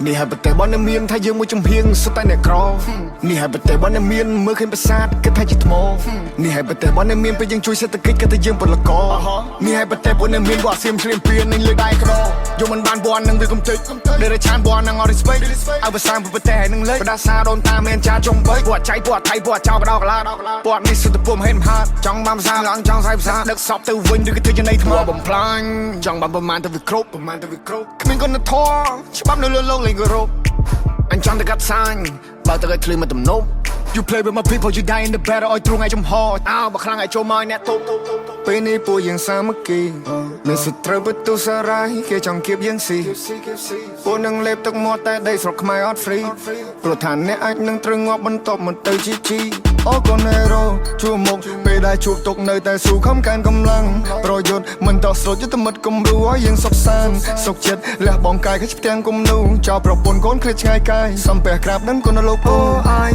នេះហើយប្រទេសរបស់អ្នកមានថាយើងមួយចំហៀងសុទ្ធតែអ្នកក្រនេះហើយប្រទេសរបស់អ្នកមានមើលឃើញប្រាសាទគិតថាជាថ្មនេះហើយប្រទេសរបស់អ្នកមានពេលយើងជួយសេដ្ឋកិច្ចគិតថាយើងពលករនេះហើយប្រទេសពួកអ្នកមានពួកអាសៀមឈ្លានពាននឹងលើកដៃក្រយកមិនបានបននឹងវាកំតិចដែលរឆានបននឹងអត់ respect ឲ្យភាសាប្រទេសនឹងលេចបដាសាដូនតាមានចាចុងបីពួកចៃពួកថៃពួកចោលបដោកឡាពួកនេះសុទ្ធតែពុំហេតុមហាចង់បានភាសាឡើងចង់ស្អីភាសាដឹកសពទៅវិញឬក៏ធ្វើជានៃថ្មបំផ្លាញចង់បានប្រមាណទៅវាគ្រប់ប្រមាណទៅវាគ្រប់គ្មានគុណធម៌ច្បាប់នៅលើលោកលេងគោរពអញចង់តែកាត់សាញបើទៅឲ្យធ្លឺមកទំនប់ You play with my people, you die in the battle ឲ្យទ្រង់ឲ្យចំហអោបើខ្លាំងឲ្យចូលមកឲ្យអ្នកទប់ពេលនេះពួកយើងសាមគ្គីមានសត្រូវបន្ទុសារាយគេចង់គៀបយើងស៊ីពួកនឹងលេបទឹកមាត់តែដីស្រុកខ្មែរអត់ free ព្រោះថាអ្នកអាចនឹងត្រូវងាប់បន្ទាប់មកទៅជីជីអូកូនហេរ៉ូជួមុខពេលដែលជួបទុកនៅតែស៊ូខំកើនកម្លាំងប្រយុទ្ធមិនតស្រុតយុទ្ធមិត្តគំរូឲ្យយើងសុខសាន្តសុខចិត្តលះបង់កាយខិចផ្ទាំងគំនូចោលប្រពន្ធកូនឃ្លាតឆ្ងាយកាយសំពះក្រាបដឹងគុណលោកអូអាយ